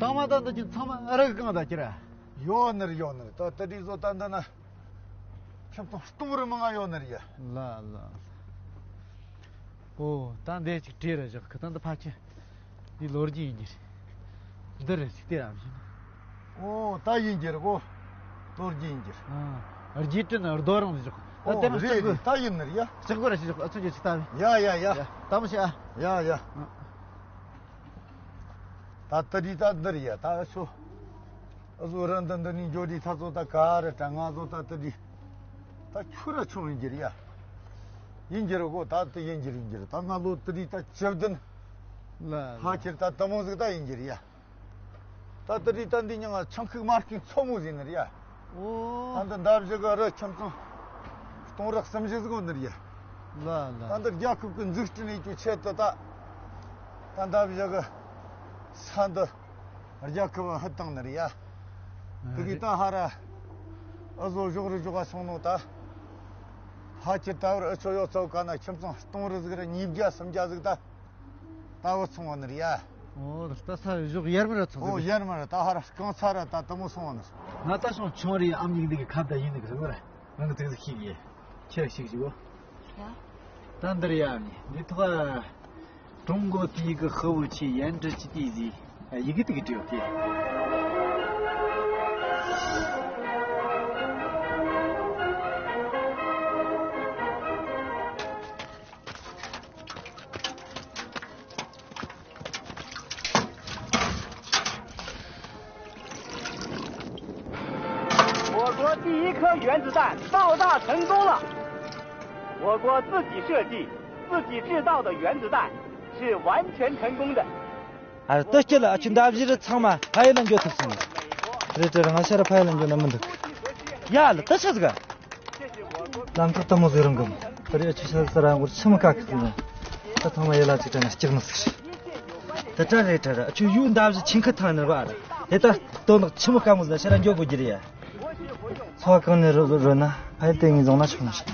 དང་མ་ད་འདི་ཅི་ཚང་མ་རིག་གང་ད་ཁྱེར། ཡོད་ནི་རེད་ཡོད་ནི་རེད། ད་དེ་འདྲའི་བཟོ་ད་འདི་ན་ཁྱིམ་ཚང་སྟོང་རི་མང་ང་ཡོད་ནི་རེད་ཡ། ལ་ལ། ཨོ་ད་འདི་ཅིག་བྲིས་ར་བཞག་གི། ད་འདི་ཕ་ཁྱི་འདི་ལོ་རྒྱུས་ཡིན་རྒྱུ་རེད། འདི་རེད་ཟིག་དེ་ར་བཞིན། ཨོ་ད་ཡིན་རྒྱུ་རེད་གོ། ལོ་རྒྱུས་ཡིན་རྒྱུ་རེད། ཨ་རྒྱས་དྲི་ནི་རྡོ་རིང་ཟིག་བཞག་ད་ཨོ་དེ་ན་རེད་ལྕགས་རེད། ད་ཡིན་ནི་རེད་ཡ། ལྕགས་སྒོ་ར་ཞིག་བཞག་ཨ་ཚོ་རྒྱུ་ཅིག་ལྟ་བས། ཡ་ཡ་ཡ། ཡ་ད་མི་ཤེས་ཨ། ཡ་ཡ། ཨ། ད་དེ་རིགས་ད་འདིར་ཡ་ད་ཤོ། ཨ་ཟོ་ར་འདི་འདི་ནས་འགྱོ་དུས་ད་ཚོ་ད་ག་རེ་དྲ་ང་ཚོ་ད་དེ་རིགས་ད་ཁྱོད་ར་ཆུང་ཡིན་གྱི་རེད་ཡ། ཡིན་གྱི་རེད་གོ། ད་དེ་ཡིན་གྱི་རེད་ཡིན་གྱི་རེད། ད་ང་ལོ་དེ་རིགས་ད་བཅུ་བདུན། ལ་ཕ་ཁྱེར་ད་དེ་མོ་ཟིག་ད་ཡིན་གྱི་རེད་ཡ། ད་དེ་རིགས་ད་འདི་མྱིང་ང་ཆང་ཁུག་མར་ཁུག་མཚོ་མོ་ཟེར་ནི་རེད་ཡ། ཨོ། ད་འདི་འདབ་བཞི་གི་རི་ཁྱིམ་ཚང་སྟོང་རི་གསུམ་བཞི་ཟིག་ཡོད་ནི་རེད་ཡ། ལ་ལ། ད་འདི་རྒྱལ་ཁབ་ཀྱི་འཛུགས་སྐྲུན་ཡེད་རྒྱུའི་ཆེད་དུ་ད་ད་འདབ་བཞི་གི་ས་འདི་རྒྱལ་ཁབ་བ་ཕུད་བཏང་ནི་རེད་ཡ། དེ་གི་ད་ཧ་ར་ཨ་ཟོ་ཞོག་རི་ཞོག་ག་སོང་ནོ་ད། ཕ་ཁྱེར་ད་བར་ཨ་ཆོ་ཡོད་ཚོ་ག་ན་ཁྱིམ་ཚང་སྟོང་རི་ཟིག་ར་ཉིས་བརྒྱ་སུམ་བརྒྱ་ཟིག་ད། ད་བུད་སོང་བ་ནི་རེད་ཡ། ཨོ་ད་ས་ཞོག་ཡར་མར་ར་ཚོགས་ཨོ་ཟིག་ཡར་མར་ད་ཧ་ར་རྐང་ཚ་ར་ད་དེ་མོ་སོང་བ་ནི། ང་ད་སོང་ཆུང་རེད། ཨ་མྱེས་འདི་གི་ཁ་བརྡ་ཡིན་ནི་གི་རེད་བ། རང་གི་ཙིག་ཟིག་ཤེས་གི་ཁྱེར་ཞིག་ཞིག་གོ། ཡ། ད་འདིར་ཡ་ནི་འདི་ཐོག་ཀྲུང་གོ་第一个核武器研制基地 ཟིག་ཡི་གེ་དེ་གི་བྲིས་ཡོད་དེ། 我国第一颗原子弹爆炸成功了。我国自己设计、自己制造的原子弹是完全成功的。 ཨ་ད་སྐྱིད་ལ། ཨ་ཆུ་འདབ་བཞི་རི་ཚང་མ་ཕ་ཡུལ་ལ་འགྱོ་ཐུབ་སོང་། རེད་དྲ་རང་ཤ་ར་ཕ་ཡུལ་ལ་འགྱོ་ན་མི་འདུག་ཡ་ལ་ད་ཆ་ཟིག་ལམ་ཐག་དེ་མོ་ཟིག་རིང་གི་མོ། ད་རེས་ཨ་ཆུ་ཤ་ཟ་ར་འགོར་ཆི་མོ་དཀའ་གི་ཟིག་ན། ད་ཚང་མ་ཡུལ་ལ་ཅིག་དྲན་ན་སྐྱིད་མི་ཟིག་རེད། ད་དྲ་རེད་དྲ་ར་ཨ་ཆུ་ཡུལ་འདབ་བཞི་ཆིང་ཁ་ཐང་ནི་ར་རེད། དེ་ད་དོན་དག་ཆི་མོ་དཀའ་མོ་ཟིག་ན་ཤ་ར་འགྱོ་དགོས་རྒྱུ་རེད་ཡ། འཚོ་བ་གང་ནས་རོལ་རོལ་ན་ཕ་ཡུལ་དེ་ངས་བཟུང་ན་ཆོག་ནི་ཞིག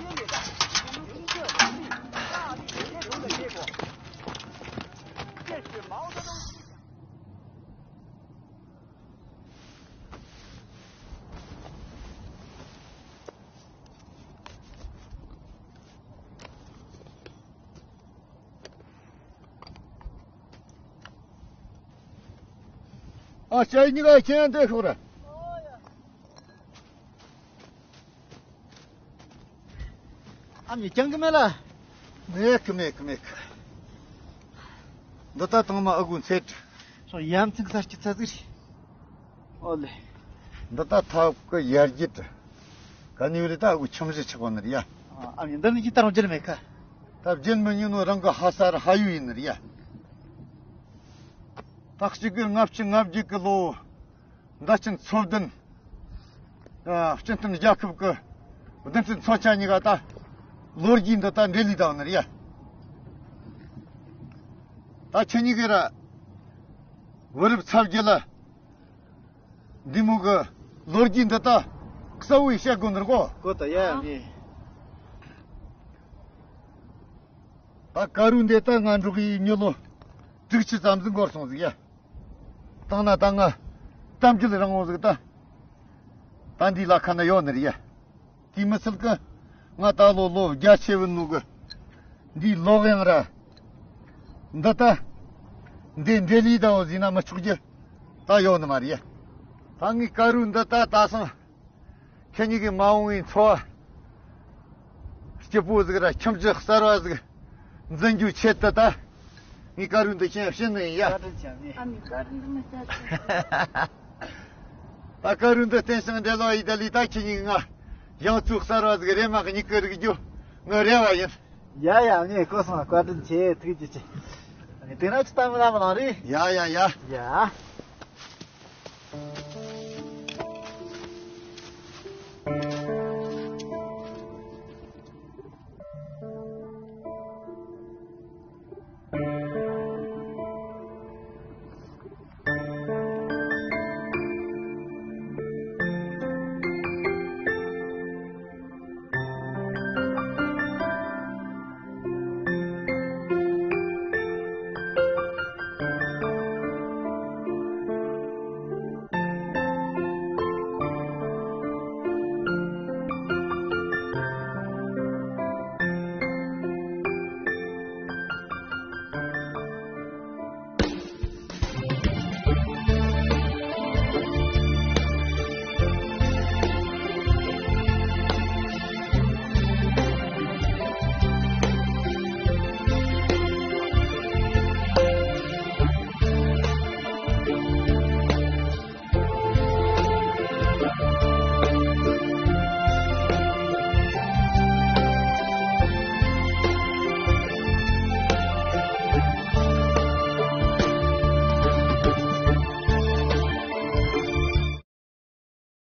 啊，小姨，你个钱得说了。 ཨ་མྱེས་ཀྱང་གི་མེད་ལ། མེད་གི་མེད་གི་མེད་གི། འདི་ད་དང་མ་ཨ་ཁུ་འཚེར། སོ་ཡ་མཚན་གསར་གྱི་ཚ་ཟིག་རེད། ཨོ་ལེ། འདི་ད་ཐབ་ཀི་ཡར་རྒྱུད་དུ། ག་ནི་ཡོད་རེད། ད་འུ་ཁྱིམ་གཞི་ཆགས་པ་ནི་རེད་ཡ། ཨ་ཨ་མྱེས། འདི་ནི་ཅི་ལྟར་འོང་རྒྱུ་མེད་ཁ། ད་རྒྱུན་མི་ཉུང་ནོ་རང་གི་ཧ་ས་ར་ཧ་ཡུ་ཡིན་ནི་རེད་ཡ། ད་གཅིག་གི་ལྔ་བཅུ་ང་བརྒྱད་གི་ལོ། མདའ་ཆེན་ཚོ་བདུན། ཨ་སྤྱི་མཐུན་རྒྱལ་ཁབ་ཀྱི་བདུན་ཚན་མཚོན་ཆ་གཉིས་ཀ་ད་ལོ་རྒྱུས་འདི་ད་འབྲེལ་ལི་དང་ནི་རེད་ཡ། ད་ཁྱེད་གཉིས་ཀྱི་ར་བུ་རབས་ཚ་བརྒྱུད་ལ་འདི་མོ་གི་ལོ་རྒྱུས་འདི་ད་གསལ་བོ་ཡི་བཤད་དགོས་ནི་རེད་གོ། གོ་ད་ཡ་ཡ་ངས། ད་ཀ་རུ་འདི་ད་ང་འགྲོ་གི་མྱི་ལོ་དྲུག་ཅུ་ཙམ་ཟིག་འགོར་སོང་ཟིག་ཡ། བཏང་ན་ད་ང་གཏམ་རྒྱུད་རིང་བོ་ཟིག་ད། ད་འདི་ལ་ཁ་ན་ཡོད་ནི་རེད་ཡ། དེ་མི་ཚད་ཀི། ང་ད་ལོ་ལོ་བརྒྱ་ཆེ་བུ་ནུ་གི། འདི་ལོག་ཡང་ར། འདི་ད། འདི་འབྲེལ་ལི་ད་འོ་ཟིན་ན་མི་ཆོག་རྒྱུ། ད་ཡོད་ནི་མ་རེད་ཡ། ད་ངའི་ཀ་རུ་འདི་ད་ད་སང་། ཁྱེད་གཉིས་ཀྱི་མ་འོངས་པའི་འཚོ་བ་སྐྱིད་པོ་ཟིག་ར་ཁྱིམ་གཞི་གསར་བ་ཟིག་འཛིན་རྒྱུའི་ཆེད་དུ་ད་ངས་ཀ་རུ་འདི་ཁྱེད་བྱིན་ནི་ཡིན་ཡ། བཀའ་དྲིན་ཆེ་ཨ་མྱེས། ཨ་མྱེས། བཀའ་དྲིན་འདི་མི་ཟད་ཅིག་ད་ཀ་རུ་འདི་བརྟན་ཞིང་འབྲེལ་བ་ཡི་ད་ལི། ད་ཁྱེད་གཉིས་ང་ཡང་ཚུགས་གསར་བ་ཟིག་རེ་མ་གི་མྱིག་གི་རིག་རྒྱུ་ངའི་རེ་བ་ཡིན། ཡ་ཡ་ཨ་མྱེས། གོ་སོང་། བཀའ་དྲིན་ཆེ། ཐུགས་རྗེ་ཆེ། ཨ་མྱེས། དེ་ན་ཅི་ལྟ་མི་ལ་མི་ལང་རེད། ཡ་ཡ་ཡ། ཡ།